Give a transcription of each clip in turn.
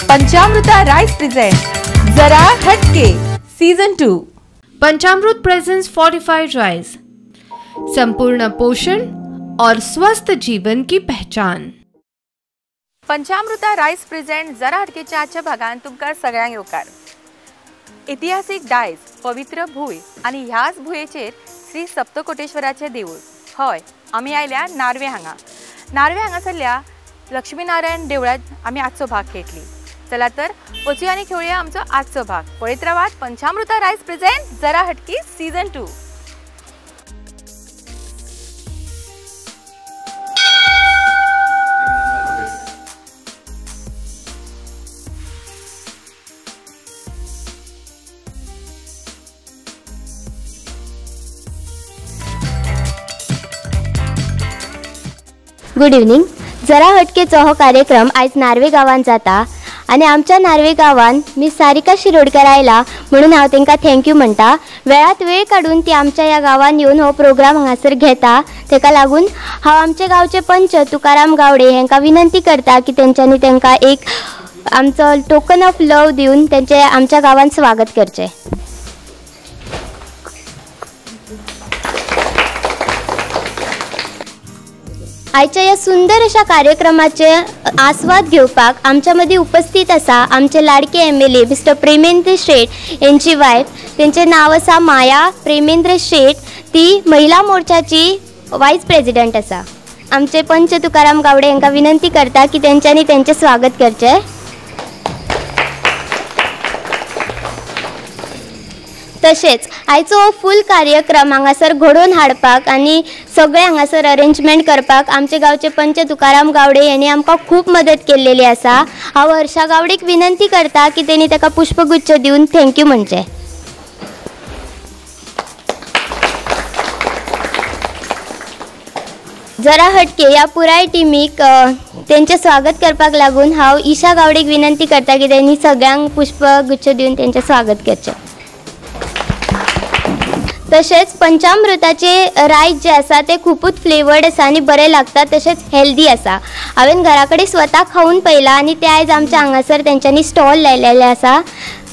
Panchamruta rice present Zara Hatke season 2। Panchamrut presents fortified rice, संपूर्ण पोषण और स्वस्थ जीवन की पहचान। पंचामृता रायस प्रेझेंट जरा हटकेच्या आजच्या भागान तुमकां सगळ्यांक येवकार। इतिहासीक दायज, पवित्र भूंय आनी ह्याच भुंयेचेर श्री सप्तकोटेश्वराचें देवूळ। हय, आमी आयल्या नार्वे हांगा। नार्वे हांगासरल्या लक्ष्मीनारायण देवळांत आमी आजचो भाग खेळटली। चला तर वचूया आनी खेळुया आमचो आजचो भाग। पळयत रावात पंचामृता रायस प्रेझेंट जरा हटके सीझन 2। Good evening. जरा हटकेचो हो कार्यक्रम आयज नार्वे गांवांत जाता आनी आमच्या नार्वे गांवांत मिस सारिका शिरोडकर आयला म्हणून हांव तांकां thank you म्हणटा। वेळात वेळ काडून ती आमच्या ह्या गांवांत येवन हो प्रोग्राम हांगासर घेता, ताका लागून हांव आमच्या गांवचे पंच तुकाराम गावडे हांकां विनंती करता की तेंच्यांनी तांकां एक आमचो टोकन ऑफ लव दिवन तेंचें आमच्या गांवांत स्वागत करचें। आयच्या ह्या सुंदर अशा कार्यक्रमाचे आस्वाद घेवपाक आमच्या मदीं उपस्थित आसा आमचे लाडके MLA mister Premendra Shet यांची वायफ, तेंचें नांव आसा माया प्रेमेंद्र शेट। ती महिला मोर्चाची वायस प्रेजिडंट आसा। आमचे पंच तुकाराम गावडे हांकां विनंती करता की तेंच्यांनी तेंचें स्वागत करचें। तशेंच आयचो हो फूल कार्यक्रम हांगासर घडोवन हाडपाक आनी सगळें हांगासर अरेंजमेंट करपाक आमचे गांवचे पंच तुकाराम गावडे यांनी आमकां खूब मदत केल्लेली आसा। हांव हर्षा गावडेक विनंती करता की तेणी ताका पुष्पगुच्छ दिवन thank you म्हणचें। जरा हटके ह्या पुराय टिमीक तेंचें स्वागत करपाक लागून हांव ईशा गावडेक विनंती करता की तेणी सगळ्यांक पुष्पगुच्छ दिवन तेंचें स्वागत करचें। तशेंच पंचामृताचे रायस जे आसा ते खुबूच फ्लेवर्ड आसा आनी बरें लागता, तशेंच हेल्दी आसा। हांवें घरा कडेन स्वता खावन पळयलां आनी ते आयज आमच्या हांगासर तेंच्यांनी स्टॉल लायलेले आसा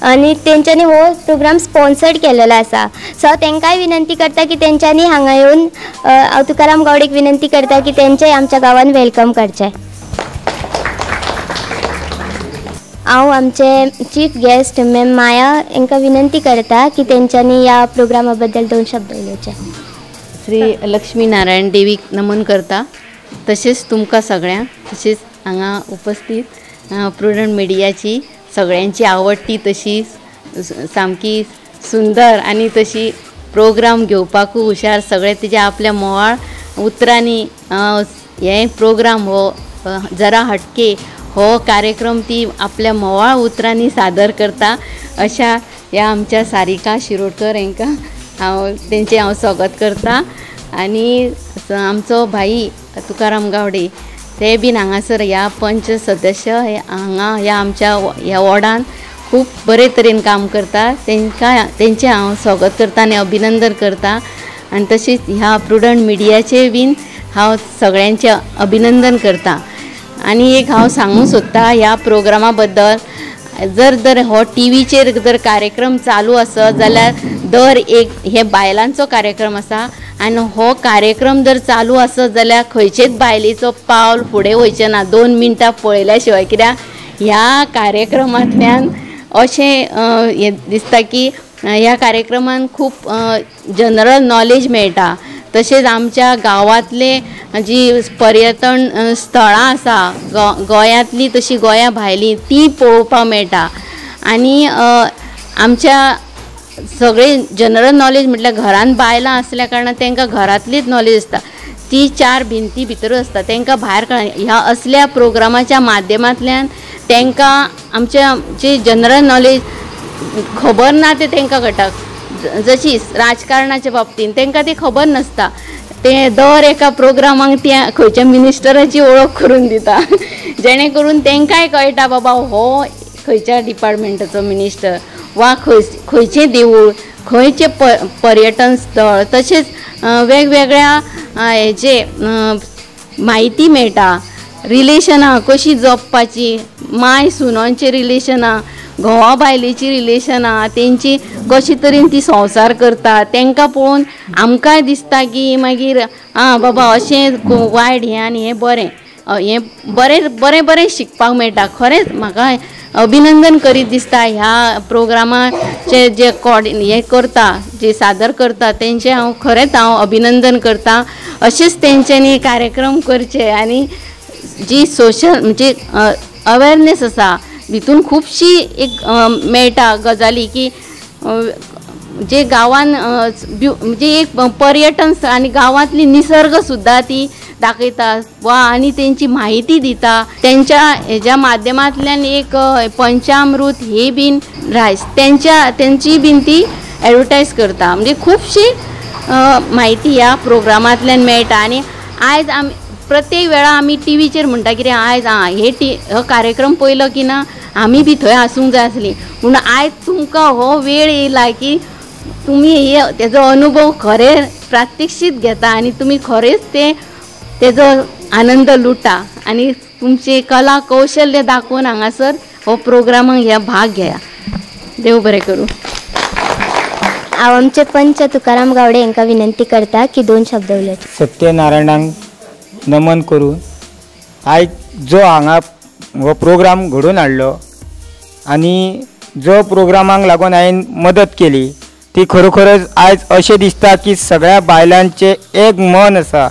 आनी तेंच्यांनी हो प्रोग्राम स्पॉन्सर्ड केलेलो आसा। सो हांव तांकांय विनंती करता की तेंच्यांनी हांगा येवन हांव तुकाराम गावडेक विनंती करता की तेंचें आमच्या गांवांत welcome करचें। हांव आमचे चीफ गेस्ट मॅम माया हांकां विनंती करता की तेंच्यांनी ह्या प्रोग्रामा बद्दल दोन शब्द उलोवचे। श्री लक्ष्मी नारायण देवीक नमन करता, तशेंच तुमकां सगळ्यांक, तशेंच हांगा उपस्थित प्रुडंट मिडियाची सगळ्यांची आवडटी तशी सामकी सुंदर आनी तशी प्रोग्राम घेवपाकूय हुशार, सगळे तिच्या आपल्या मोवाळ उतरांनी हे प्रोग्राम हो जरा हटके हो कार्यक्रम ती आपल्या मोवाळ उतरांनी सादर करता। अशा ह्या आमच्या सारिका शिरोडकर हांकां हांव तेंचें हांव स्वागत करता। आनी आमचो भाई तुकाराम गावडे ते बीन हांगासर ह्या पंच सदस्य हे हांगा ह्या आमच्या ह्या वॉर्डान खूब बरे तरेन काम करता, तेंकां तेंचें हांव स्वागत करता आनी अभिनंदन करता। आनी तशीच ह्या प्रुडंट मिडियाचें बीन हांव सगळ्यांचें अभिनंदन करता। आनी एक हांव सांगूंक सोदता ह्या प्रोग्रामा बद्दल, जर जर हो टीव्हीचेर जर कार्यक्रम चालू आसत जाल्यार दर एक हे बायलांचो कार्यक्रम आसा आनी हो कार्यक्रम जर चालू आसत जाल्यार खंयचेच बायलेचो पावल फुडें वयचें ना 2 मिनटां पळयल्या शिवाय, कित्याक ह्या कार्यक्रमांतल्यान अशें हें दिसता की ह्या कार्यक्रमान खूब जनरल नॉलेज मेळटा। तशेंच आमच्या गांवांतले जी पर्यटन स्थळां आसा गोंयांतली तशी गोंया भायली ती पळोवपाक मेळटा। आनी आमच्या सगळे जनरल नॉलेज म्हटल्यार घरान बायलां आसल्या कारणान तांकां घरांतलीच नॉलेज आसता, ती 4 भिंती भितर आसता, तांकां भायर कळना। ह्या असल्या प्रोग्रामाच्या माध्यमांतल्यान तांकां आमच्या जी जनरल नॉलेज खबर ना ते तांकां कळटा। जशी राजकारणाच्या बाबतीन तांकां ती खबर नासता, ते दर एका प्रोग्रामाक त्या खंयच्या मिनिस्टराची वळख करून दिता, जेणे करून तांकांय कळटा बाबा हो खंयच्या डिपार्टमेंटाचो मिनिस्टर वा खंयचें देवूळ, खंयचें पर्यटन स्थळ, तशेंच वेगवेगळ्या हेजे म्हायती मेळटा। रिलेशनां कशीं जपपाची, माय सुनांचे रिलेशनां, घोवा बायलेची रिलेशनां, तेंची कशे तरेन ती संवसार करता तेंकां पळोवन आमकांय दिसता की मागीर आं बाबा अशें वायट हें आनी हें बरें, हें बरें बरें बरें शिकपाक मेळटा. खरेंच म्हाका अभिनंदन करीत दिसता ह्या प्रोग्रामाचे जे हे करता, जे सादर करता तेंचें हांव खरेंच हांव अभिनंदन करता. अशेंच तेंच्यांनी कार्यक्रम करचे आनी जी सोशल म्हणजे अवेरनेस आसा भितून खुबशी एक मेळटा गजाली की जे गांवान म्हणजे एक पर्यटन स्थळ आनी गांवांतली निसर्ग सुद्दां ती दाखयता वा आनी तेंची म्हायती दिता. तेंच्या हेज्या माध्यमांतल्यान एक पंचामृत हे बीन रायस तेंच्या तेंची बीन ती एडवर्टायज करता. म्हणजे खुबशी म्हायती ह्या प्रोग्रामांतल्यान मेळटा. आनी आयज आमी प्रत्येक वेळा आमी टिवीचेर म्हणटा कितें आयज आं हे हो कार्यक्रम पळयलो की ना आमी बी थंय आसूंक जाय आसली, पूण आयज तुमकां हो वेळ येयला की तुमी हे तेजो अनुभव खरें प्रात्यक्षीत घेता आनी तुमी खरेंच ते तेजो आनंद लुटा आनी तुमचे कला कौशल्य दाखोवन हांगासर हो प्रोग्रामाक ह्या भाग घेया. देव बरें करूं. हांव आमचे पंच तुकाराम गावडे हांकां विनंती करता की दोन शब्द उलयचे. सत्यनारायणाक नमन करून आयज जो हांगा हो प्रोग्राम घडोवन हाडलो आनी जो प्रोग्रामाक लागून हांवें मदत केली ती खरोखरच आयज अशें दिसता की सगळ्या बायलांचें एक मन आसा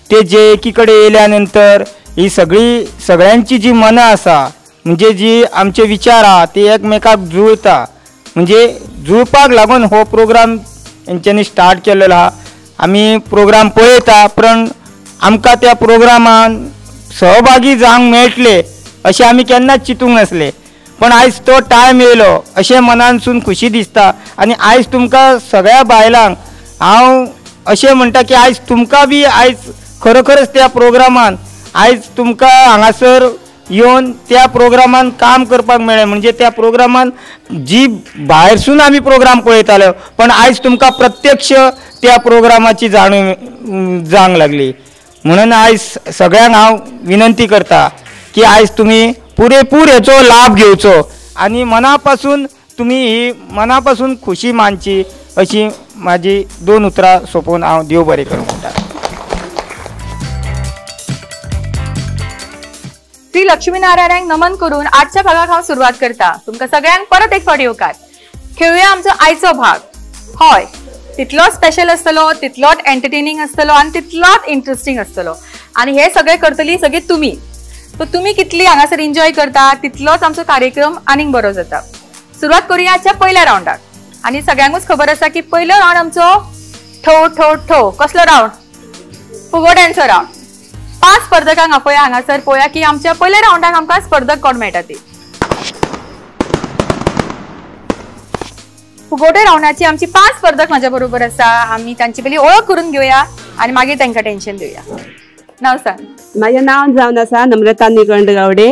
ते जे एकी कडेन येयल्या नंतर ही सगळी सगळ्यांची जी मनां आसा म्हणजे जी आमचे विचार आहा ती एकमेकाक जुळता, म्हणजे जुळपाक लागून हो प्रोग्राम हेंच्यांनी स्टार्ट केलेलो आहा. आमी प्रोग्राम पळयता पण आमकां त्या प्रोग्रामान सहभागी जावंक मेळटले अशें आमी केन्नाच चिंतूंक नासले, पण आयज तो टायम येयलो अशें मनानसून खुशी दिसता. आनी आयज तुमकां सगळ्या बायलांक हांव अशें म्हणटा की आयज तुमकां बी आयज खरोखरच त्या प्रोग्रामान आयज तुमकां हांगासर येवन त्या प्रोग्रामान काम करपाक मेळ्ळें, म्हणजे त्या प्रोग्रामान जी भायरसून आमी प्रोग्राम पळयताले पण आयज तुमकां प्रत्यक्ष त्या प्रोग्रामाची जाणीव जावंक लागली. म्हणून आयज सगळ्यांक हांव विनंती करता की आयज तुमी पुरेपूर हेचो लाभ घेवचो आनी मनापासून तुमी ही मनापासून खुशी मानची अशी म्हाजी दोन उतरां सोंपोवन हांव देव बरें करूं म्हणटा. श्री लक्ष्मीनारायणाक नमन करून आजच्या भागाक हांव सुरवात करता. तुमकां सगळ्यांक परत एक फावट येवकार. खेळुया आमचो आयचो भाग. हय, तितलोच स्पेशल आसतलो, तितलोच एंटरटेनिंग आसतलो आनी तितलोच इंट्रस्टिंग आसतलो. आनी हे सगळे करतली सगळी तुमी. सो तुमी कितली हांगासर एन्जॉय करता तितलोच आमचो कार्यक्रम आनीक बरो जाता. सुरवात करूया आजच्या पयल्या रावंडाक. आनी सगळ्यांकूच खबर आसा की पयलो रावंड आमचो ठो ठो ठो. कसलो रावंड? फुगोट्यांचो रावंड. 5 स्पर्धकांक आपोया हांगासर, पळोवया की आमच्या पयल्या रावंडाक आमकां स्पर्धक कोण मेळटा ती. फुगोटे रावंडाची आमची 5 स्पर्धक माझ्या बरोबर आसा. आमी तांची पयली ओळख करून घेवया आनी मागीर तांकां टेन्शन दिवया. नाव सांग. म्हाजें नांव जावन आसा नम्रता निकंड गावडे.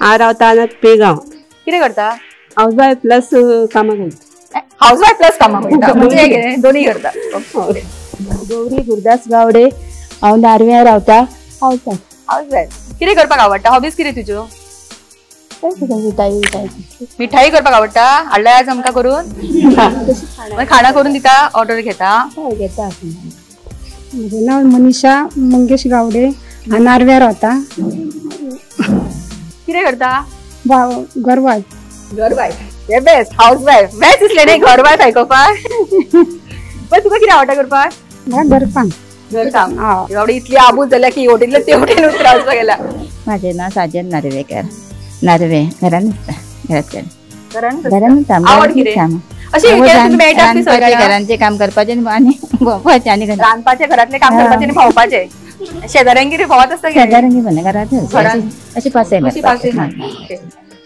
हांव रावता पेगांव. कितें करता? हावज वायफ प्लस कामां करता. हावज वायफ प्लस कामां करता म्हणजे दोन्ही करता. गौरी गुरुदास गावडे. हांव नार्व्यां रावता. House wife. House wife. कितें करपाक आवडटा? हॉबीज कितें तुज्यो? मिठाई. मिठाई करपाक आवडटा? हाडल्या आज आमकां करून? खाणां करून दिता? ऑर्डर घेता? घेता. म्हजें नांव मनीषा मंगेश गावडे. हांव नार्व्यां रावता. कितें करता? घरवायफ. घरवायफ हे बेस्ट. हावज वायफ बेस्ट दिसलें न्ही घरवायफ आयकोपाक. पण तुका कितें आवडटा करपाक? म्हाका घरकाम. घरकाम. एवढी इतली आबूज जाल्या की वटेंतले ते वटेन त्रास गेला. म्हाजें नांव साजन नार्वेकर. नार्वे घरान आसता. घरांत घरान आवड कितें? अशें घरांचें काम करपाचें आनी भोंवपाचें आनी रांदपाचें, घरांतलें काम करपाचें आनी भोंवपाचें. शेजाऱ्यांगेर भोंवत आसता? शेजाऱ्यांगेर म्हणल्यार घरांत अशें पासय.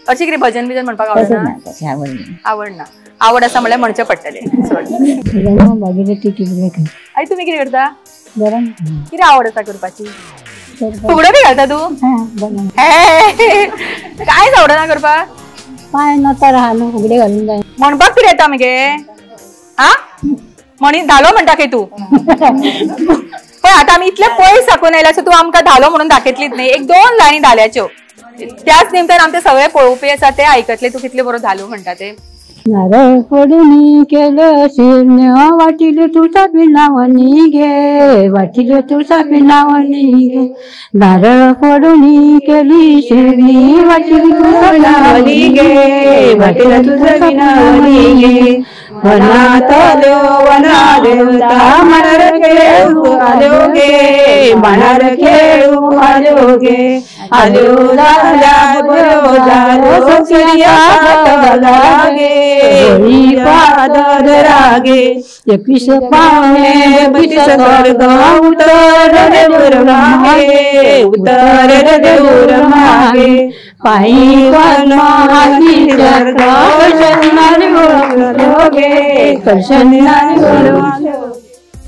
अशें कितें भजन बिजन म्हणपाक आवडना? आवडना. आवड आसा म्हणल्यार म्हणचें पडटलें. आई तुमी कितें करता? कितें आवड आसा करपाची? फुगड्यो बी घालता तूं? कांयच आवडना करपाक? पांय नोतर आहा न्हू, फुगडे घालूंक जाय. म्हणपाक तरी येता मगे? आ म्हणी धालो म्हणटा खंय तूं? पण आता आमी इतले पयस साकून आयला सो तूं आमकां धालो म्हणून दाखयतलीच न्ही, एक दोन लायनी धाल्याच्यो. त्याच निमतान आमचे सगळे पळोवपी आसा ते आयकतले तूं कितले बरो धालो म्हणटा ते. नारळ फोडून केलं शिरण्य वाटिले तुझा पिनावणी गे, वाटिले तुझा पिनावणी गे. नारळ फोडून केली शिरणी वाटिले तुझा पिनावणी गे, वाटिले तुझा पिनावणी गे. वनात आल्यो वना देवता माणार खेळू आल्यो गे, माणार खेळू आल्यो गे. आल्यो झाल्या बरो झालो सूर्या गे, पाद रागे. 21 पावणे 32 स्वर्ग उतर देऊर मागे, उतर देऊर मागे. पायी हाती स्वर्ग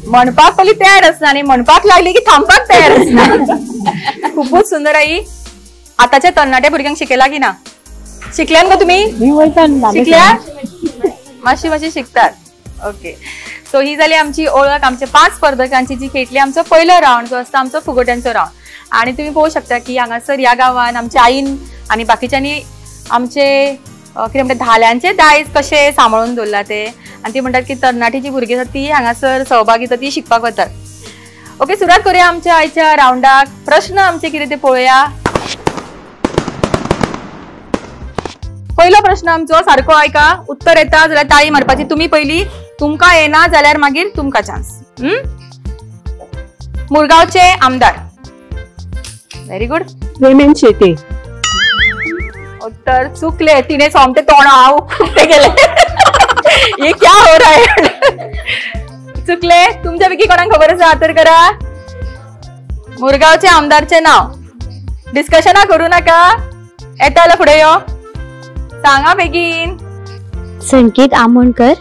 म्हणपाक पयलीं तयार आसना आनी म्हणपाक लागली की थांबपाक तयार आसना. खुबूच सुंदर आई. आताच्या तरणाट्या भुरग्यांक शिकयला की ना? शिकल्यान गो तुमी? शिकल्या? मातशी मातशी शिकतात. ओके, सो ही जाली आमची ओळख आमच्या 5 स्पर्धकांची जी खेळटली. आमचो पयलो रावंड जो आसता आमचो फुगोट्यांचो रावंड. आनी तुमी पळोवंक शकता की हांगासर ह्या गांवान आमच्या आईन आनी बाकीच्यांनी आमचे कितें म्हणटा धाल्यांचे दायज कशें सांबाळून दवरला ते. आनी ती म्हणटात की तरणाटी जी भुरगीं आसात ती हांगासर सहभागी जाता, ती शिकपाक वतात. ओके, सुरवात करूया आमच्या आयच्या रावंडाक. प्रश्न आमचे कितें ते पळोवया. पहिलो प्रश्न आमचो सारको आयका, उत्तर येता जाल्यार ताळी मारपाची तुमी पयली, तुमकां येना जाल्यार मागीर तुमकां चान्स. मुरगांवचे आमदार. Very good. Hemen Shetye. उत्तर चुकले, तिने सोमते तोंड हांव उक्ते केले. ये क्या हो रहा है? चुकले. तुमच्या पैकी कोणाक खबर आसा तर करा. मुरगांवचे आमदारचे नाव. डिस्कशना करू नाका, येता जाल्यार फुडें यो, सांगा बेगीन. संकेत आमोणकर.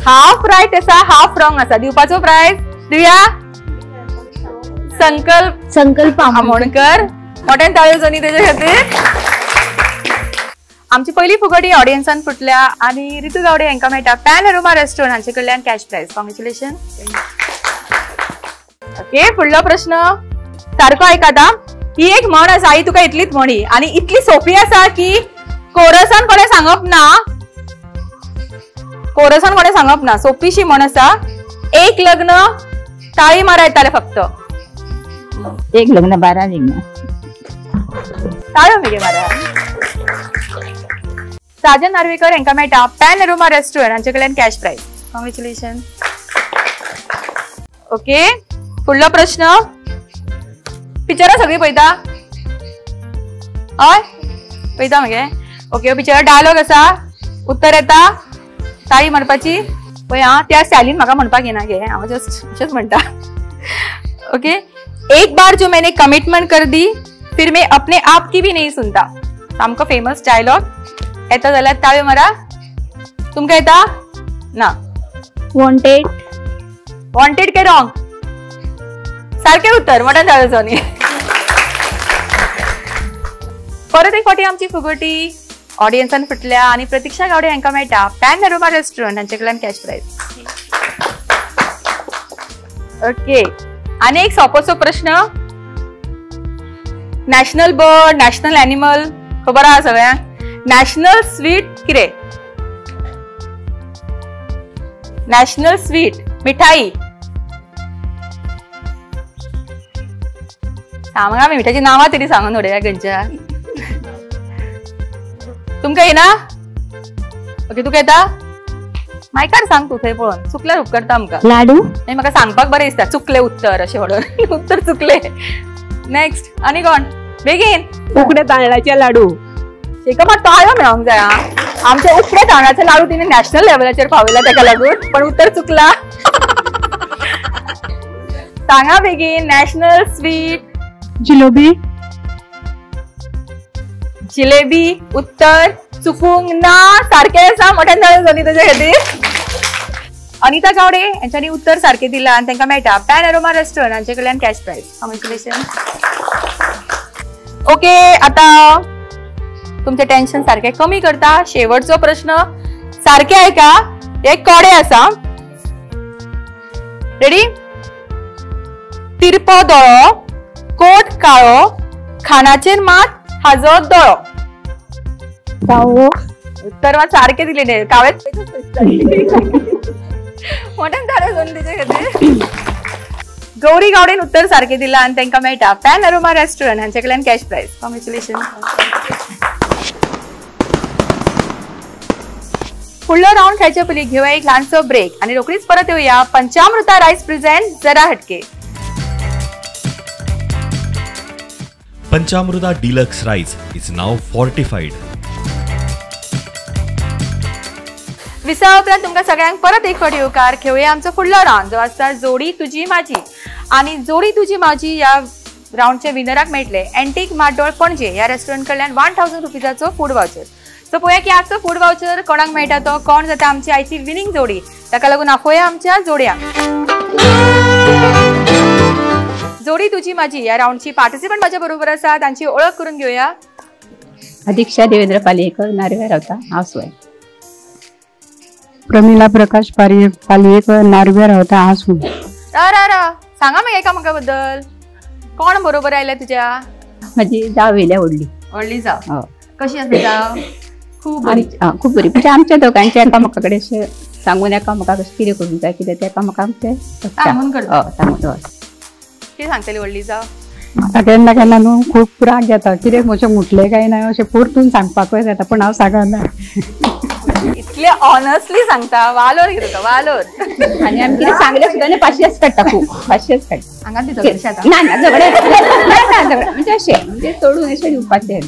हाफ रायट आसा, हाफ रॉंग आसा. दिवपाचो प्रायज दिवया. संकल्प संकल्प आमोणकर. मोठ्यान ताळयो जावनी तेजे खातीर. आमची पहिली फुगडी ऑडियन्सान फुटल्या आनी रितू गावडे हांकां मेळटा पॅन अरोमा रेस्टॉरंट हांचे कडल्यान कॅश प्रायज. कॉंग्रेच्युलेशन. ओके, फुडलो प्रश्न सारको आयकात. ही एक म्हण आसा, आई तुका इतलीच म्हणी आनी इतली सोंपी आसा की कोरसान कोणें सांगप ना, कोरसान कोणें सांगप ना. सोपीशी म्हण आसा. एक लग्न ताळी मारा येताले फक्त. एक लग्न 12 लग्न ताळयो मेगे मारा. साजन नार्वेकर हांकां मेळटा पॅन अरोमा रेस्टॉरंट हांचे कडल्यान कॅश प्रायज. कॉंग्रेच्युलेशन. ओके, फुडलो प्रश्न. पिक्चरां सगळीं पळयता? हय पळयता मगे. ओके, पिक्चर डायलॉग आसा, उत्तर येता, ताळी मारपाची. पळय आं, त्या स्टायलीन म्हाका म्हणपाक येना गे, हांव जस्ट अशेंच म्हणटा. ओके, एक बार जो मैंने कमिटमेंट कर दी फिर मैं अपने आप की भी नहीं सुनता. सामको फेमस डायलॉग. येता जाल्यार ताळयो मारा. तुमकां येता ना? वॉन्टेड. Wanted K wrong? सारकें उत्तर. मोठ्यान ताळयो जावनी. परत एक फावटी आमची फुगोटी ऑडियन्सान फुटल्या आनी प्रतीक्षा गावडे हांकां मेळटा पॅन अरोमा रेस्टॉरंट हांचे कडल्यान कॅश प्रायज. ओके, आनी एक सोपोसो प्रश्न. नॅशनल बर्ड, नॅशनल एनिमल खबर आसा सगळ्यांक. नॅशनल स्वीट कितें? नॅशनल स्वीट मिठाई. सांगा मिठाची नांवां तरी सांगून उडया खंयच्या. तुमकां येना? ओके, तुका येता? मायकार सांग तूं थंय पळोवन. चुकल्यार उपकारता आमकां. लाडू. नाही म्हाका सांगपाक बरें दिसता चुकलें उत्तर अशें म्हणून. उत्तर चुकलें. नेक्स्ट आनी कोण? बेगीन. उकडे तांदळाचे लाडू. तेका मात ताळयो मेळोंक जाय. आमचे उकडे तांदळाचे लाडू तिने नॅशनल लेवलाचेर पावयला तेका लागून, पण उत्तर चुकला. सांगा बेगीन. National sweet. Jalebi. Jalebi उत्तर चुकूंक ना, सारकें आसा. मोठ्यान ताळयो जाली तेजे खातीर. अनिता गावडे यांच्यानी उत्तर सारकें दिलां आनी तांकां मेळटा पॅन अरोमा रेस्टॉरंट हांचे कडल्यान कॅश प्रायज. कॉंग्रेच्युलेशन. ओके, आतां तुमचें टेन्शन सारकें कमी करता. शेवटचो प्रश्न सारकें आयका. हे कोडे आसा. रेडी? तिरपो दोळो, कोट काळो, खाणाचेर मात हाजो दोळो. कावळो. उत्तर मात सारकें दिलें. कावळेच मोठ्यान झाडे दोन तिचे खातीर. गौरी गावडेन उत्तर सारकें दिलां आनी तांकां मेळटा पॅन अरोमा रेस्टॉरंट हांचे कडल्यान कॅश प्रायज. कॉंग्रेच्युलेशन. फुडलो रावंड खेळचे पयलीं घेवया एक ल्हानसो ब्रेक आनी रोखडीच परत येवया पंचामृता रायस प्रेझेंट जरा हटके. Panchamruta deluxe rice is now fortified. विसवा उपरांत तुमकां सगळ्यांक परत एक फावट येवकार. खेळुया आमचो फुडलो रावंड जो आसता जोडी तुजी माझी. आनी जोडी तुजी माझी ह्या रावंडच्या विनराक मेळटले एंटीक माड्डोळ पणजे ह्या रेस्टॉरंट कडल्यान 1000 रुपीजाचो फूड वावचर. सो पळोवया की आजचो फूड वावचर कोणाक मेळटा, तो कोण जाता आमची आयची विनींग जोडी. ताका लागून आपोवया आमच्या जोडयांक. जोडी तुजी माझी ह्या रावंडची पार्टिसिपंट माझ्या बरोबर आसा, तांची ओळख करून घेवया. दीक्षा देवेंद्र पालयेकर, नार्वे रावता, house wife. Pramila Prakash Palyekar, Norway रावता, हाऊस वाईफ. रा रा सांगा मागीर एकामेका बद्दल. कोण बरोबर आयल्या तुज्या? म्हजी जाव येयल्या, व्हडली. व्हडली जाव. कशी आसा जाव? खूब बरी. खूब बरी. म्हणजे आमच्या दोगांच्या एकामेका कडेन अशें सांगून एकामेका कशें कितें करूंक जाय कितें तें एकामेका आमचें सांगून करता. सांगून. कितें सांगतली व्हडली जाव? म्हाका केन्ना केन्ना न्हू खूब राग येता, कितें अशें म्हटलें काय ना अशें परतून सांगपाकूय जाता, पूण हांव सांगना. इतले ऑनेस्टली सांगता. वालोर घेता वालोर. आनी आमी कितें सांगलें सुद्दां न्ही पाशियेंस काडटा, खूब पाशियेंस काडटा. हांगा झगडे ना ना झगडे ना झगडे म्हणजे अशें म्हणजे तोडून अशें दिवपाचें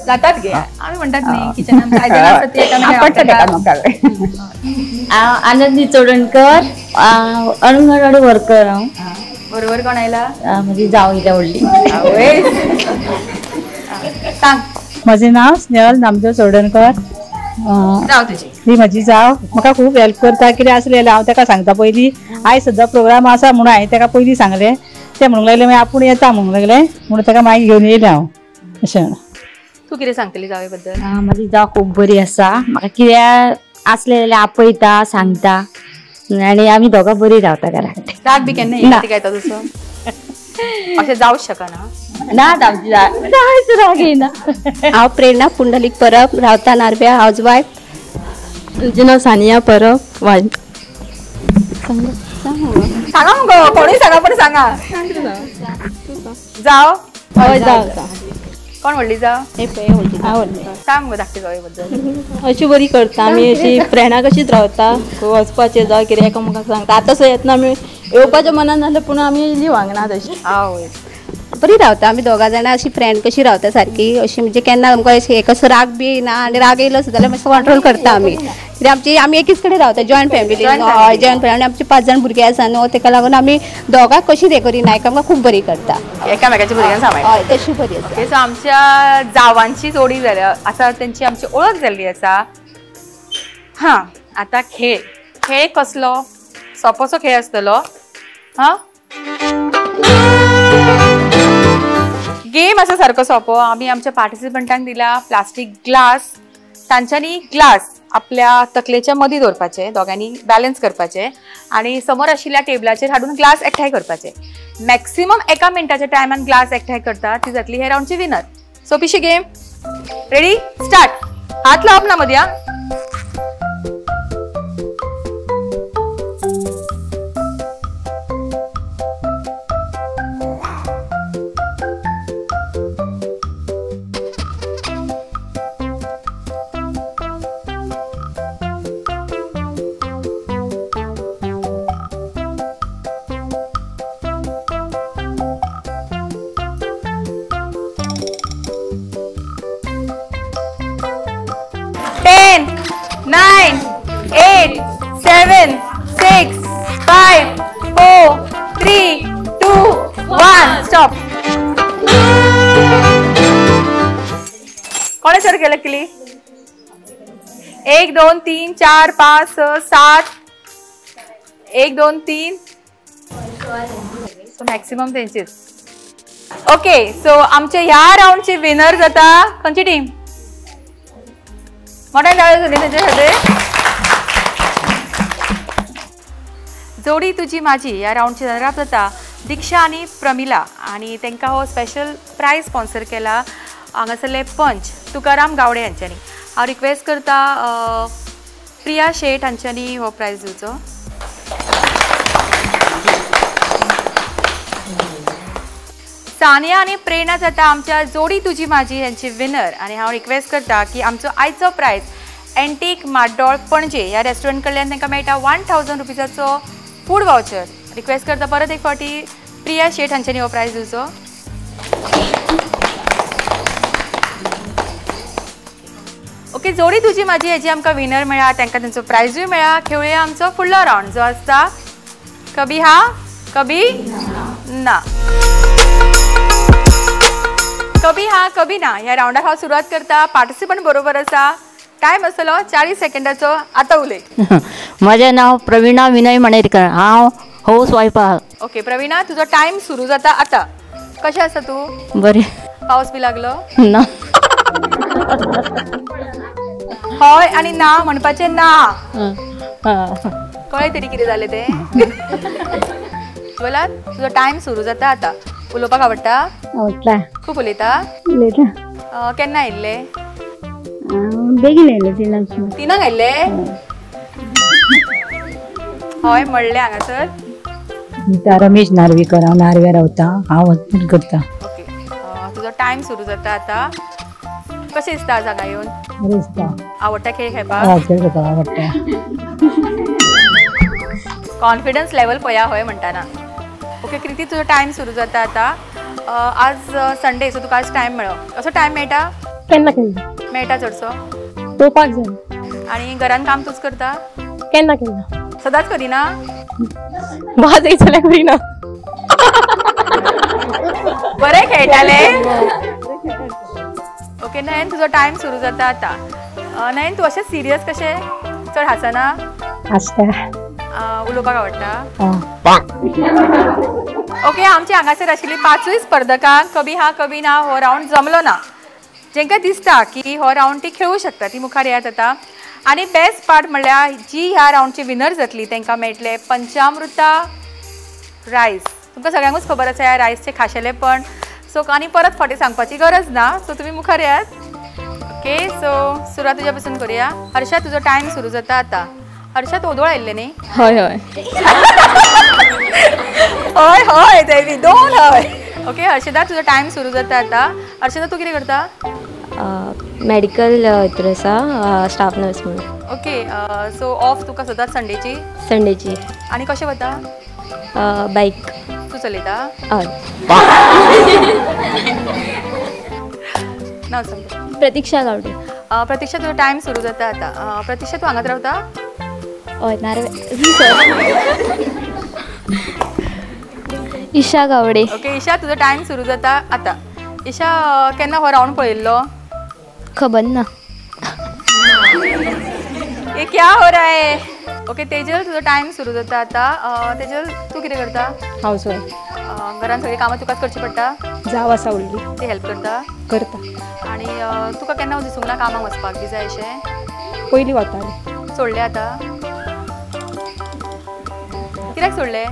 जातात गे. आमी म्हणटात न्ही किचनान आयदनां आसता ती एकामेकांक एकामेकाक. हांव आनंदी चोडणकर, अंगणवाडी वर्कर. हांव बरोबर. कोण आयला? म्हजी जाव येयल्या व्हडली. सांग. म्हजें नांव स्नेहल नामदेव चोडणकर. जाव तुजी? ही म्हजी जाव. म्हाका खूब हेल्प करता. कितें आसलें जाल्यार हांव ताका सांगता पयलीं. आयज सद्दां प्रोग्राम आसा म्हणून हांवें ताका पयलीं सांगलें. तें म्हणूंक लागलें मागीर आपूण येता म्हणूंक लागलें, म्हणून ताका मागीर घेवन येयलें हांव. अशें. तूं कितें सांगतली जावे बद्दल? म्हजी जाव खूब बरी आसा. म्हाका कितें आसलें जाल्यार आपयता, सांगता आनी आमी दोगां बरी रावता घराक. राग बी केन्ना येता येता तसो? अशें जावंक शकना. ना जावच राग येना. हांव प्रेरणा पुंडलीक परब, रावता नार्व्या, हावज वायफ. म्हजें नांव सानिया परब, वायफ. सांगा मुगो, कोणूय सांगा पण सांगा. जाव? हय जाव. कोण व्हडली जाव? सांग मुगो धाकटी जावे बद्दल. अशी बरी करता आमी, अशी फ्रेंडां कशीच रावता. वचपाचें जावं कितें एकामेकांक सांगता. आतां सो येतना आमी येवपाचें मनान जालें पूण आमी येयली वांगडा तशी. आवय बरी रावता आमी दोगां जाणां, अशी फ्रेंड कशी रावता सारकी. अशी म्हणजे केन्ना आमकां अशें असो राग बी येना आनी राग येयलो सुद्दां जाल्यार मातसो कंट्रोल करता आमी. कित्याक आमची आमी एकीच कडेन रावता, जॉयंट फॅमिली. हय जॉयंट फॅमिली. आनी आमची 5 जाण भुरगीं आसा न्हू, तेका लागून आमी दोगां कशीच हें करिना, एकामेकांक खूब बरी करता. एकामेकाच्या भुरग्यांक सांबाळटा. हय तशी बरी आसा. सो आमच्या जावांची जोडी जाल्या आसा, तेंची आमची ओळख जाल्ली आसा. हां आतां खेळ. खेळ कसलो? सोपोसो खेळ आसतलो. हां गेम आसा सारको सोंपो. आमी आमच्या पार्टिसिपंटांक दिला प्लास्टीक ग्लास. तांच्यांनी ग्लास आपल्या तकलेच्या मदीं दवरपाचे, दोगांनी बॅलन्स करपाचे आनी समोर आशिल्ल्या टेबलाचेर हाडून ग्लास एकठांय करपाचे. मॅक्सिमम 1 मिनटाच्या टायमान ग्लास एकठांय करता ती जातली हे रावंडची विनर. सोपीशी गेम. Ready start. हात लावप ना मदीं. 10, 9, 8, 7, 6, 5, 4, 3, 2, 1. Stop. कोणे सर केलं केली? 1 2 3 4 5 6 7 1 2 3 सो मॅक्सिमम तेंचीच. ओके सो आमचे ह्या राउंडचे विनर जाता खंयची टीम? मोठ्यान टाळयो जाली तेंचे खातीर. जोडी तुजी माझी ह्या रावंडचे रनर अप जाता दीक्षा आनी प्रमिला आनी तांकां हो स्पेशल प्रायज स्पॉन्सर केला हांगासरले पंच तुकाराम गावडे हांच्यांनी. हांव रिक्वेस्ट करता प्रिया शेट हांच्यांनी हो प्रायज दिवचो. सानिया आनी प्रेरणा जाता आमच्या जोडी तुजी माझी ह्यांची विनर आनी हांव रिक्वेस्ट करता की आमचो आयचो प्रायज एंटीक माड्डोळ पणजे ह्या रेस्टॉरंट कडल्यान तांकां मेळटा 1000 रुपीजाचो फूड वावचर. रिक्वेस्ट करता परत एक फावटी प्रिया शेट हांच्यांनी हो प्रायज दिवचो. ओके, जोडी तुजी माझी हेजी आमकां विनर मेळ्ळा, तांकां तांचो प्रायजूय मेळ्ळा. खेळुया आमचो फुडलो रावंड जो आसता कभी हा कभी ना. कभी हा कभी ना ह्या रावंडाक हांव सुरवात करता. पार्टिसिपंट बरोबर आसा. टायम आसतलो 40 सेकंडाचो. आतां उलय. म्हजें नांव प्रवीणा विनय मणेरकर, हांव हावस वायफ आहा. ओके प्रवीणा, तुजो टायम सुरू जाता आतां. कशें आसा तूं? बरें. पावस बी लागलो ना? हय आनी ना म्हणपाचें ना. कळ्ळें तरी कितें जालें तें? बोला, तुजो टायम सुरू जाता आतां. उलोवपाक आवडटा? आवडटा. खूब उलयता? उलयता. केन्ना आयिल्ले? बेगीन आयिल्ले, तिनांक. तिनांक आयिल्ले? हय म्हणलें हांगासर. रमेश नार्वेकर, हांव नार्व्या रावता, हांव हॉस्पिटल करता. ओके, तुजो टायम सुरू जाता आतां. कशें दिसता आज हांगा येवन? बरें दिसता. आवडटा खेळ खेळपाक? हय, खेळ खेळपाक आवडटा. कॉन्फिडन्स लेवल पळया हय म्हणटाना. ओके कृती, तुजो टायम सुरू जाता आतां. आज संडे, सो तुका आज टायम मेळ्ळो. असो टायम मेळटा? केन्ना केन्ना मेळटा चडसो? पळोवपाक जाय. आनी घरान काम तूच करता? केन्ना केन्ना. सदांच करिना? वाज येयत जाल्यार करिना. बरें खेळटाले. ओके नयन, तुजो टायम सुरू जाता आतां. नयन, तूं अशें सिरियस कशें? चड हांसना? हांसता. उलोवपाक आवडटा? ओके, आमच्या हांगासर आशिल्ली पांचूय स्पर्धकांक कभी हा कभी ना हो रावंड जमलो ना. जेंकां दिसता की हो रावंड ती खेळूं शकता ती मुखार येयात आतां. आनी बेस्ट पार्ट म्हणल्यार जी ह्या रावंडची विनर जातली तांकां मेळटले पंचामृता रायस. तुमकां सगळ्यांकूच खबर आसा ह्या रायसचें खाशेलेपण. सो आनी परत फावटी सांगपाची गरज ना. सो तुमी मुखार येयात. ओके, सो सुरवात तुज्या पसून करुया. हर्षा, तुजो टायम सुरू जाता आतां. हर्षा, तूं ओदोळ आयिल्लें न्ही? हय हय. हय हय, तें दोन हय. ओके हर्षदा, तुजो टायम सुरू जाता आतां. हर्षदा, तूं कितें करता? मेडिकल हितूर आसा, स्टाफ नर्स म्हणून. ओके, सो ऑफ तुका सदांच संडेची? संडेची. आनी कशें वता? बायक. तूं चलयता? हय. नांव सांग. प्रतीक्षा गावडे. प्रतीक्षा, तुजो टायम सुरू जाता आतां. प्रतीक्षा, तूं हांगाच रावता? हय, नार्वे. ईशा गावडे. ओके ईशा, तुजो टायम सुरू जाता आतां. ईशा, केन्ना हो रावंड पळयल्लो? खबर ना. ये क्या हो रहा है? ओके तेजल, तुजो टायम सुरू जाता आतां. तेजल, तूं कितें करता? House wife. घरान सगळीं कामां तुकाच करची पडटा? जाव आसा व्हडली. ती हेल्प करता? करता. आनी तुका केन्ना दिसूंक ना कामाक वचपाक बी जाय अशें? पयलीं वतालें. सोडलें आतां? कित्याक सोडलें?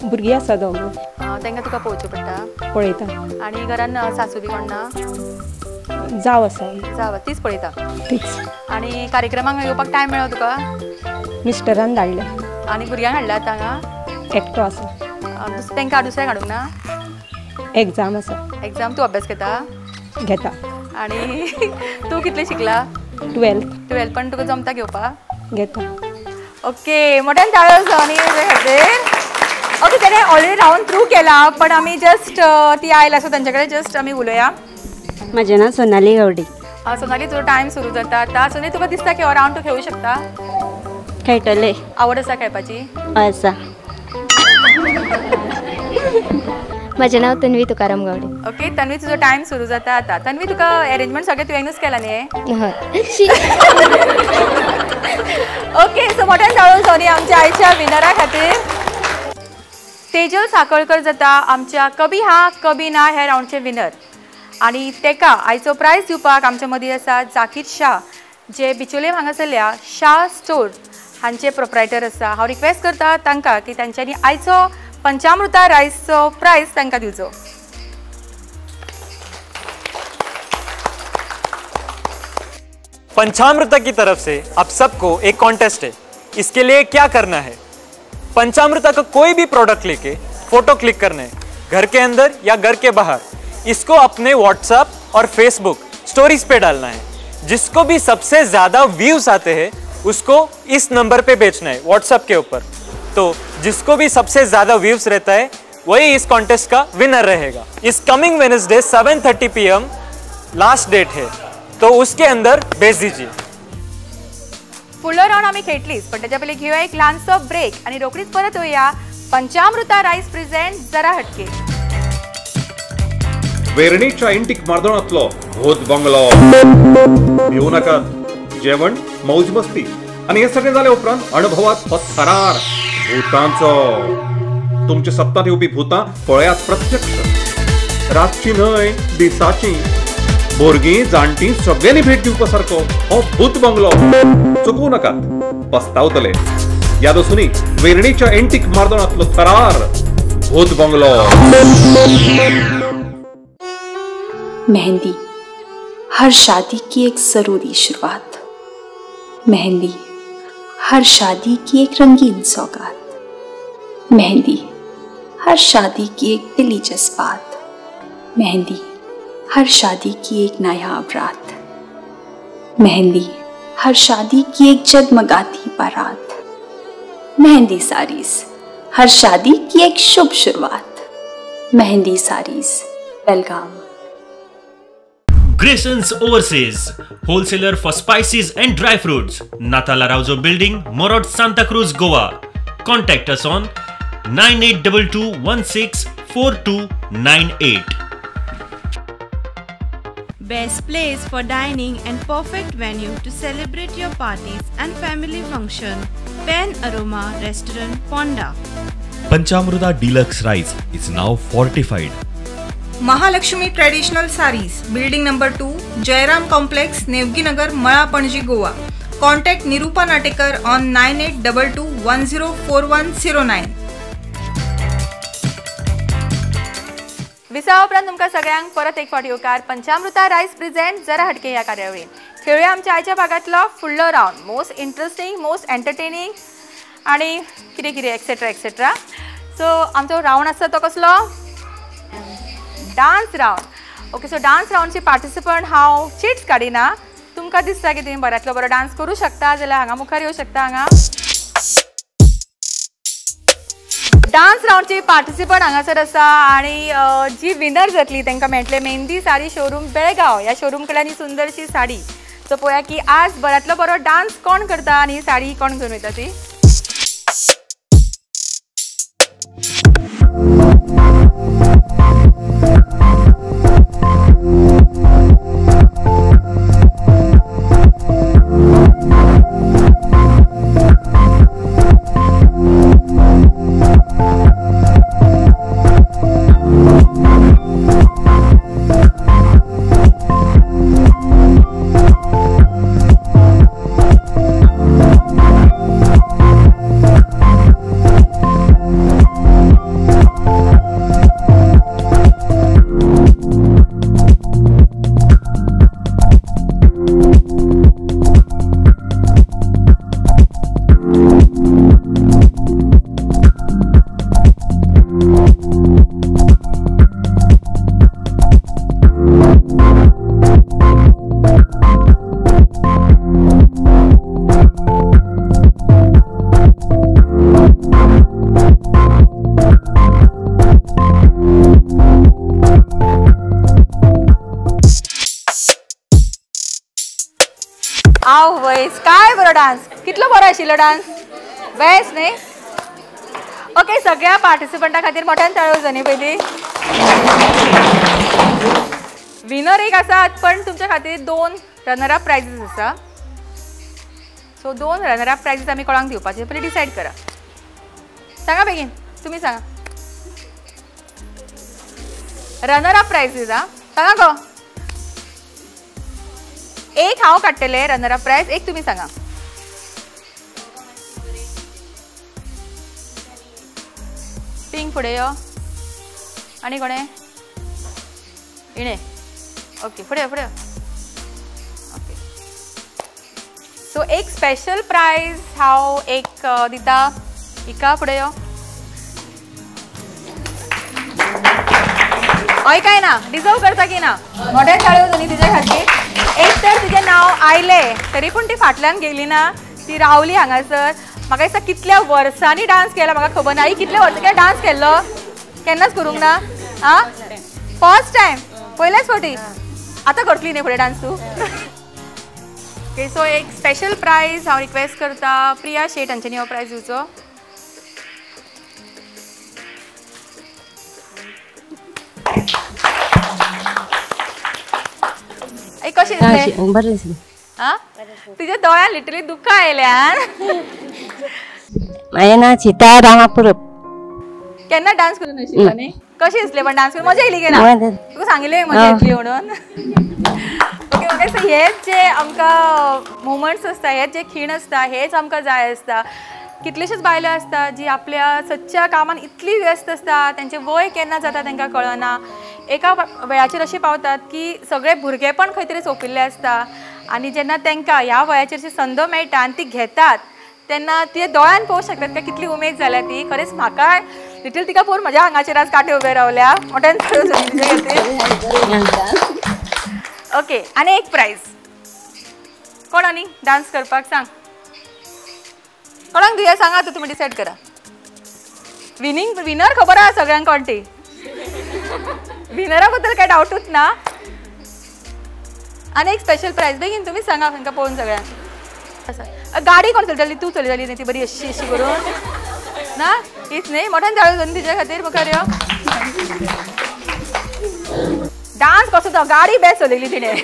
भुरगीं आसा दोगां. तांकां तुका पळोवचें पडटा? पळयता. आनी घरान सासू बी कोण ना? जाव आसा. जाव, तीच पळयता? तीच. आनी कार्यक्रमाक येवपाक टायम मेळ्ळो तुका? मिस्टरान धाडलें. आनी भुरग्यांक हाडल्या आतां हांगा? एकटो आसा. तांकां दुसऱ्यांक हाडूंक ना? एग्जाम आसा. एग्जाम. तूं अभ्यास घेता? घेता. आनी तूं कितलें शिकला? 12th. 12th पण तुका जमता घेवपाक? घेता. ओके, मोठ्यान टाळयो जावनी खातीर. ओके, तेणें ऑलरेडी रावंड थ्रू केला, पण आमी जस्ट ती आयला सो तांचे कडेन जस्ट आमी उलोवया. म्हजें नांव सोनाली गावडे. सोनाली, तुजो टायम सुरू जाता आतां. सोनाली, तुका दिसता की हो रावंड तूं खेळूं शकता? खेळटले. आवड आसा खेळपाची? हय आसा. म्हजें नांव तन्वी तुकाराम गावडे. ओके तन्वी, तुजो टायम सुरू जाता आतां. तन्वी, तुका अरेंजमेंट सगळें तुवेंनूच केलां न्ही? हय. ओके, सो मोठ्यान टाळयो जावनी आमच्या आयच्या विनरा खातीर. तेजल साखळकर जाता आमच्या कभी हा कभी ना ह्या रावंडचे विनर. आनी तेका आयचो प्रायज दिवपाक आमच्या मदीं आसा जाकीर शाह, जे बिचोले हांगासरल्या शाह स्टोर हांचे प्रोप्रायटर आसा. हांव रिक्वेस्ट करता तांकां की तांच्यांनी आयचो पंचामृता रायसचो प्रायस तांकां दिवचो. पंचामृता की तरफ से आप सबको एक कॉन्टेस्ट है. इसके लिए क्या करना है, पंचामृता का कोई भी प्रोडक्ट लेके फोटो क्लिक करना है, घर के अंदर या घर के बाहर. इसको अपने व्हाट्सएप और फेसबुक स्टोरीज पे डालना है. जिसको भी सबसे ज़्यादा व्यूज आते हैं उसको इस नंबर पे बेचना है व्हाट्सएप के ऊपर. तो जिसको भी सबसे ज़्यादा व्यूज रहता है वही इस कॉन्टेस्ट का विनर रहेगा. इस coming Wednesday 7:30 PM last date है, तो उसके अंदर भेज दीजिए. फुडलो राउंड आमी खेळटलीच, पण त्याच्या पयलीं घेवया एक ल्हानसो ब्रेक आनी रोखडीच परत येवया पंचामृता रायस प्रेझेंट जरा हटके. वेर्णेच्या एंटीक मार्दोणांतलो भूत बंगलो. भिवू नाकात, जेवण मौज मस्ती आनी हे सगळें जाले उपरांत अणभवात हो थरार भूतांचो. तुमच्या सप्तात येवपी भूतां पळयात प्रत्यक्ष, रातची न्हय दिसाची. भुरगीं जाणटीं सगळ्यांनी भेट दिवपा सारको हो भूत बंगलो. चुकू नाकात, पस्तावतले. याद आसूं न्ही, वेर्णेच्या एंटीक मार्दोणांतलो थरार भूत बंगलो. मेहंदी हर शादी की एक ज़रूरी शुरुआत. मेहंदी हर शादी की एक रंगीन सौगात. मेहंदी हर शादी की एक दिली जज्बात. मेहंदी हर शादी की एक नायाब रात. मेहंदी हर शादी की एक जगमगाती बारात. मेहंदी साड़ीज हर शादी की एक शुभ शुरुआत. Mehndi saris, Belgaum. Graysons Overseas, wholesaler for spices and dry fruits. Natala Rauzo Building, Morot, Santa Cruz, Goa. Contact us on 9822 164298. Best place for dining and perfect venue to celebrate your parties and family function. Pen Aroma Restaurant, Ponda. Panchamruta Deluxe Rice is now fortified. Mahalakshmi traditional saris, building number 2, Jairam complex, Nevginagar, Mala Panaji, Goa. Contact Nirupa Natekar on 9822 104109. विसावा उपरांत तुमकां सगळ्यांक परत एक फावट येवकार पंचामृता rice present जरा हटके ह्या कार्यावळीन. खेळुया आमच्या आयच्या भागांतलो फुडलो round, most interesting, most entertaining आनी कितें कितें एक्सेट्रा एक्सेट्रा. सो आमचो रावंड आसता तो कसलो? Dance round. Okay, so dance रावंडचे participant हांव चिट्स काडिना. तुमकां दिसता की तुमी बऱ्यांतलो बरो डांस करूं शकता जाल्यार हांगा मुखार येवं शकता. हांगा डांस रावंडचे पार्टिसिपंट हांगासर आसा आनी जी विनर जातली तांकां मेळटलें मेहंदी साडी शोरूम बेळगांव. ह्या शोरूम कडल्यान ही सुंदरशी साडी. सो पळोवया की आज बऱ्यांतलो बरो डांस कोण करता आनी ही साडी कोण घेवन वयता ती. आव वयस काय बरो डांस, कितलो बरो आशिल्लो डांस, बेस्ट न्ही? ओके, सगळ्या पार्टिसिपंटा खातीर मोठ्यान ताळयो जावनी पयलीं. विनर एक आसात, पण तुमच्या खातीर 2 रनर अप प्रायजीस आसा. सो 2 रनर अप प्रायजीस आमी कोणाक दिवपाचे पयलीं डिसायड करा. सांगा बेगीन, तुमी सांगा. रनर अप प्रायजीस आ, सांगा गो. एक हांव काडटलें रनर अप प्रायज, एक तुमी सांगा. फुडें यो. आनी कोणें? इणे. ओके फुडें फुडें. ओके सो एक स्पेशल प्रायज हांव एक दिता हिका. फुडें यो. हय काय ना डिजर्व करता की ना? मोठ्या टाळयो जाली तिच्या खातीर. एक तर तिजें नांव आयलें तरी पूण ती फाटल्यान गेली ना, ती रावली हांगासर. म्हाका दिसता कितल्या वर्सांनी डांस केला म्हाका खबर ना. आई कितल्या वर्सां डांस केल्लो? केन्नाच करूंक ना. आं फर्स्ट टायम, पयल्याच फावटी. आतां करतली न्ही फुडें डांस तूं? ओके सो एक स्पेशल प्रायज हांव रिक्वेस्ट करता प्रिया शेट हांच्यांनी हो प्रायज दिवचो. कशें दिसलें? बरें दिसलें. आं तुज्या दोळ्यान लिटरली दुकां आयल्यान. म्हाजें नांव सीता रामा परब. केन्ना डांस करूं नाशिल्लो न्ही? कशें दिसलें पण डांस करून मजा येयली की ना? तुका सांगिल्लें मजा येतली म्हणून. ओके म्हाका दिसता हेच जे आमकां मुवमेंट्स आसता, हेच जे खीण आसता, हेच आमकां जाय आसता. कितलेशेच बायलो आसता जी आपल्या सदच्या कामान इतली व्यस्त आसता, तेंचें वय केन्ना जाता तांकां कळना. एका वेळाचेर अशें पावतात की सगळे भुरगेपण खंय तरी सोंपिल्लें आसता आनी जेन्ना तांकां ह्या वयाचेर अशी संद मेळटा आनी ती घेतात तेन्ना ते दोळ्यान पळोवंक शकतात काय कितली उमेद जाल्या ती. खरेंच म्हाका लिटल तिका पळोवन म्हज्या आंगाचेर आज कांटे उबे रावल्या. मोठ्यान तिजे खातीर. ओके आनी एक प्रायज कोण आनी डांस करपाक सांग? कोणाक दिया सांगा आतां तुमी डिसायड करा. विनींग विनर खबर आहा सगळ्यांक कोण ती. विनरा बद्दल काय डावटूच ना. आनी एक स्पेशल प्रायज बेगीन तुमी सांगा तांकां पळोवन सगळ्यांक. आसा गाडी कोण चलयताली? तूं चलयताली न्ही ती बरी अशी अशी करून ना? हीच न्ही? मोठ्यान टाळयो जावन तिच्या खातीर मुखार यो. डांस कसो तो गाडी बेस्ट चलयली तिणें.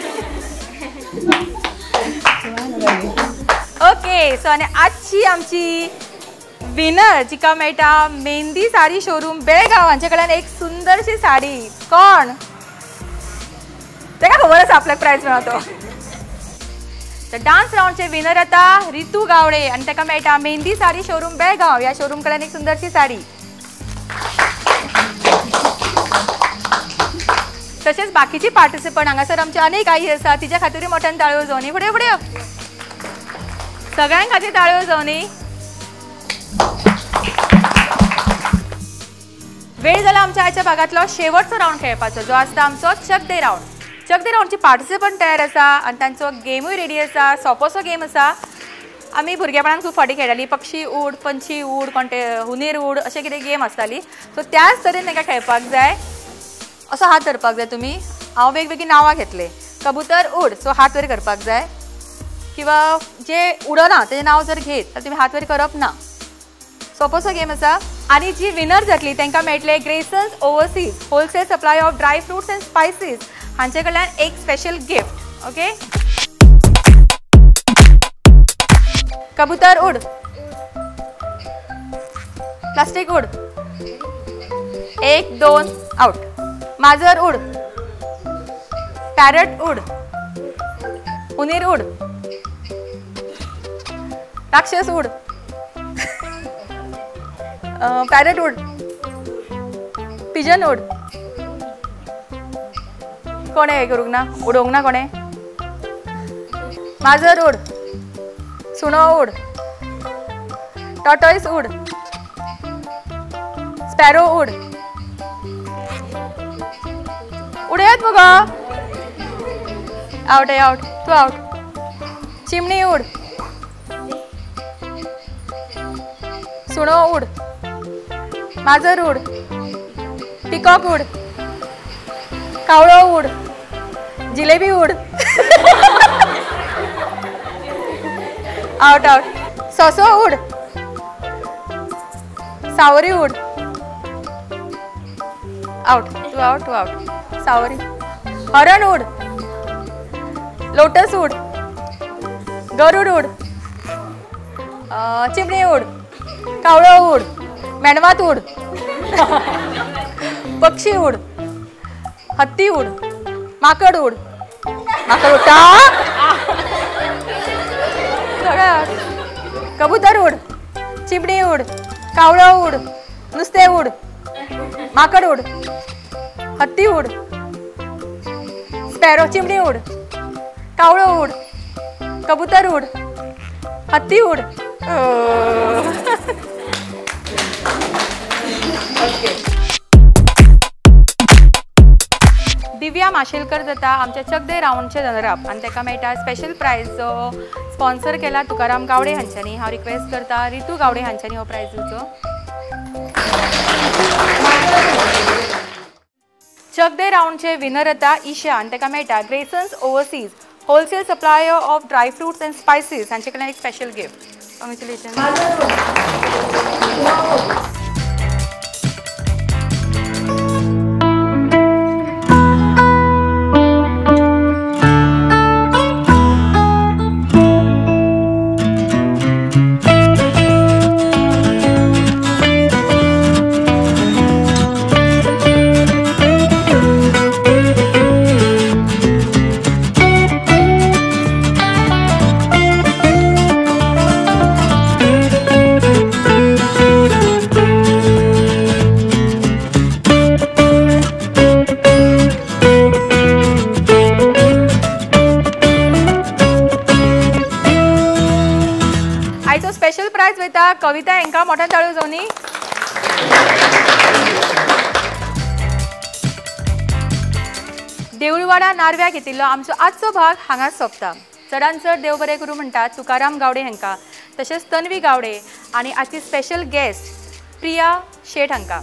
ओके सो आनी आजची आमची विनर जिका मेळटा मेहंदी साडी शोरूम बेळगांव हांचे कडल्यान एक सुंदरशी साडी. कोण? ताका खबर आसा आपल्याक प्रायज मेळतो. तर डांस रावंडचे विनर आता रितू गावडे आनी ताका मेळटा मेहंदी साडी शोरूम बेळगांव ह्या शोरूम कडल्यान एक सुंदरशी साडी. तशेंच बाकीची पार्टिसिपंट हांगासर आमची अनेक आई आसा तिच्या खातीरूय मोठ्यान टाळयो जावनी. फुडें फुडें सगळ्यां खातीर टाळयो जावनी. वेळ जाला आमच्या आयच्या भागांतलो शेवटचो रावंड खेळपाचो जो आसता आमचो चक दे रावंड. चक दे रावंडची पार्टिसिपंट तयार आसा आनी तांचो गेमूय रेडी आसा. सोपोसो गेम आसा. आमी भुरगेपणान खूब फावटी खेळटाली पक्षी उड, पंछी उड, कोणते हुनेर उड, अशें कितें गेम आसताली. सो त्याच तरेन तांकां खेळपाक जाय. असो हात धरपाक जाय तुमी. हांव वेगवेगळीं नांवां घेतले. कबूतर उड, सो हात वयर करपाक जाय. किंवा जे उडना तेजें नांव जर घेत जाल्यार तुमी हात वयर करप ना. सोपोसो गेम आसा. आनी जी विनर जातली तांकां मेळटले Graysons overseas wholesale supply of dry fruits and spices हांचे कडल्यान एक स्पेशल गिफ्ट. ओके कबूतर उड, प्लास्टीक उड, 1 2 आउट. माजर उड, पॅरट उड, उंदीर उड, राक्षस उड, पॅरट उड, पिजन उड. कोणें हें करूंक ना? उडोवंक ना कोणें? माजर उड, सुणो उड, टॉर्टॉयस उड, स्पॅरो उड. उडयात मुगो. आवट आवट तूं आवट. चिमणी उड, सुणो उड, माजर उड, पिकॉक उड, कावळो उड, जिलेबी उड. Out out. सोसो उड, सावरी उड. आउट तू आउट तू आउट. सावरी. हरण उड, लोटस उड, गरुड उड, चिमणी उड, कावळो उड, मेणवात उड, पक्षी उड, हत्ती उड, माकड उड. माकड उडटा. कबूतर उड, चिमणी उड, कावळो उड, नुस्तें उड. माकड उड, हत्ती उड, स्पॅरो चिमणी उड, कावळो उड, कबूतर उड, हत्ती उड. दिव्या माशेलकर जाता आमच्या चकदे रावंडचे रनरअप आनी ताका मेळटा स्पेशल प्रायज जो स्पॉन्सर केला तुकाराम गावडे हांच्यांनी. हांव रिक्वेस्ट करता रितू गावडे हांच्यांनी हो प्रायज दिवचो. चकदे रावंडचे विनर जाता ईशा आनी ताका मेळटा Graysons overseas wholesale supplier of dry fruits and spices हांचे कडल्यान एक स्पेशल गिफ्ट. कॉंग्रेच्युलेशन. कविता हांकां मोठ्यान ताळयो जावनी. देवळवाडा नार्व्या घेतिल्लो आमचो आजचो भाग हांगाच सोंपता. चडान चड देव बरें करूं म्हणटा तुकाराम गावडे हांकां, तशेंच तन्वी गावडे आनी आजची स्पेशल गेस्ट प्रिया शेट हांकां.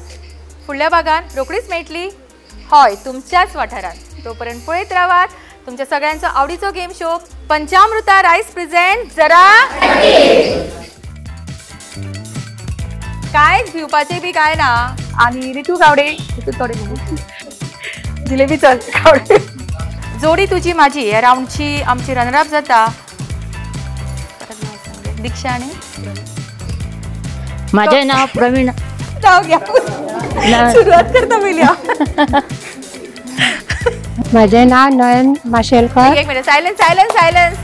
फुडल्या भागान रोखडीच मेळटली हय तुमच्याच वाठारांत. तोपर्यंत पळयत रावात तुमच्या सगळ्यांचो आवडीचो game show Panchamruta rice present जरा कांयच भिवपाचें बी कांय ना. आनी रितू गावडे, रितू गावडे जिलेबी चल गावडे. जोडी तुजी माझी ह्या रावंडची आमची रनरअप जाता दीक्षा आनी माझे नाव प्रवीण. सुरवात करता पयली. माझे नाव नयन माशेलकर. एक मिनिट, सायलन्स सायलन्स सायलन्स.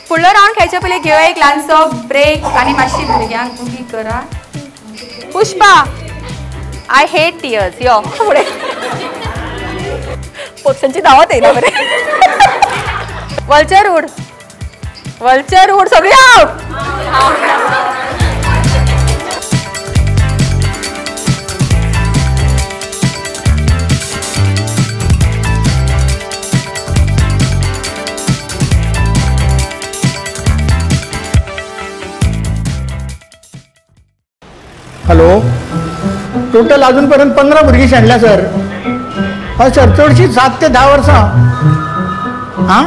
फुडलो रावंड खेळचे पयलीं घेवया एक ल्हानसो ब्रेक आनी मातशी भुरग्यांक उगी करा. Pushpa, I hate tears. यो फुडें पोत्सांची धांवत येयना बरें. वल्चर उड, वल्चर उड, सगळी आउट. हॅलो, टोटल अजूनपर्यंत 15 भुरगीं शेणल्या सर. हय सर, चडशीं 7 ते 10 वर्सां. आं,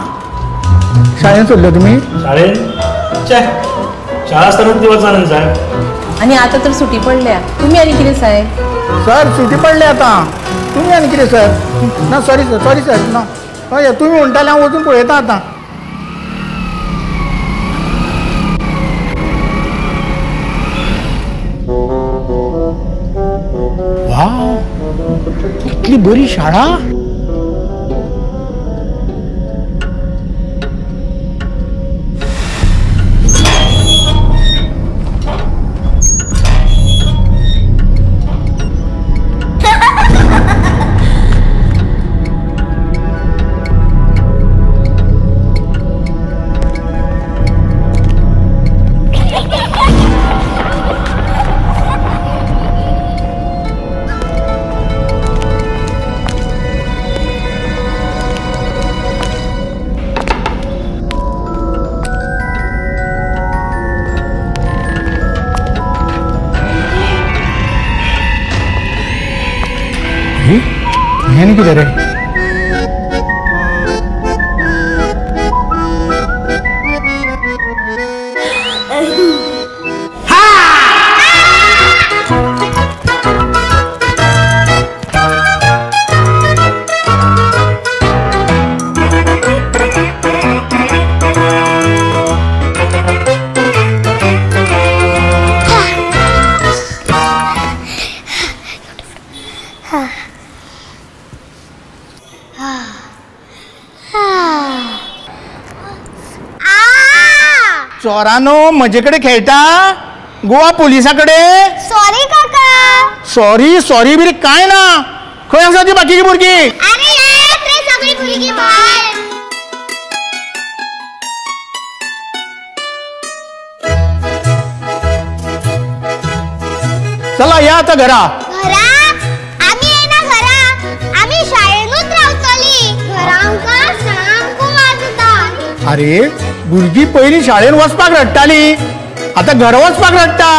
शाळेन सोडल्यो तुमी? शाळेन शाळा आसतना दिवस जाणा साहेब. आनी आतां तर सुटी पडल्या, तुमी आनी कितें साहेब? सर सुटी पडल्या आतां, तुमी आनी कितें सर? ना सॉरी सर, सॉरी सर, ना हय तुमी म्हणटाले हांव वचून पळयता आतां. इतली बरी शाळा. हें कितें रे? चोरानो म्हजे कडेन खेळटा? गोवा पोलिसा कडेन? सॉरी काका. सॉरी सॉरी बिरी काय ना. खंय आसा ती बाकीची भुरगीं? अरे येत रे सगळी भुरगीं भायर. चला या आता घरा. घरा? आमी येना घरा, आमी शाळेनूच रावतली. घरा आमकां सामको वाजता. अरे भुरगीं पयलीं शाळेन वचपाक रडटाली, आतां घरा वचपाक रडटा.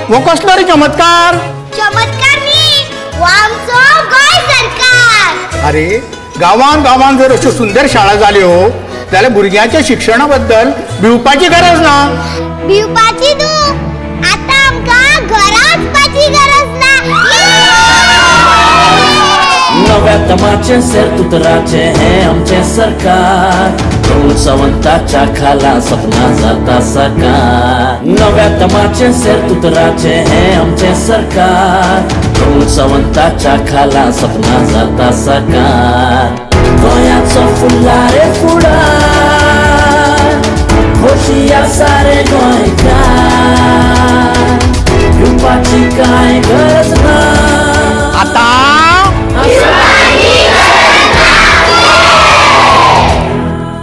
हो कसलो रे चमत्कार? चमत्कार न्ही, हो आमचो गोंय सरकार. अरे गांवान गांवान जर अश्यो सुंदर शाळा जाल्यो जाल्यार भुरग्यांच्या शिक्षणा बद्दल भिवपाची गरज ना. भिवपाची तूं, आतां आमकां घरा वचपाची गरज ना. नव्या तमाचे सेरतुतराचे हें आमचें सरकार, प्रमोद सावंताच्या खाला सपना जाता साकार. नव्या तमाचे सेरतुतराचे हें आमचें सरकार, प्रमोद सावंताच्या खाला सपना जाता साकार. गोंयाचो फुडला रे फुडार, खोशी आसा रे गोंयकार, भिवपाची कांय गरज ना. आतां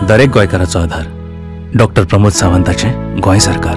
दरेक गोंयकाराचो आधार डॉक्टर प्रमोद सावंताचें गोंय सरकार.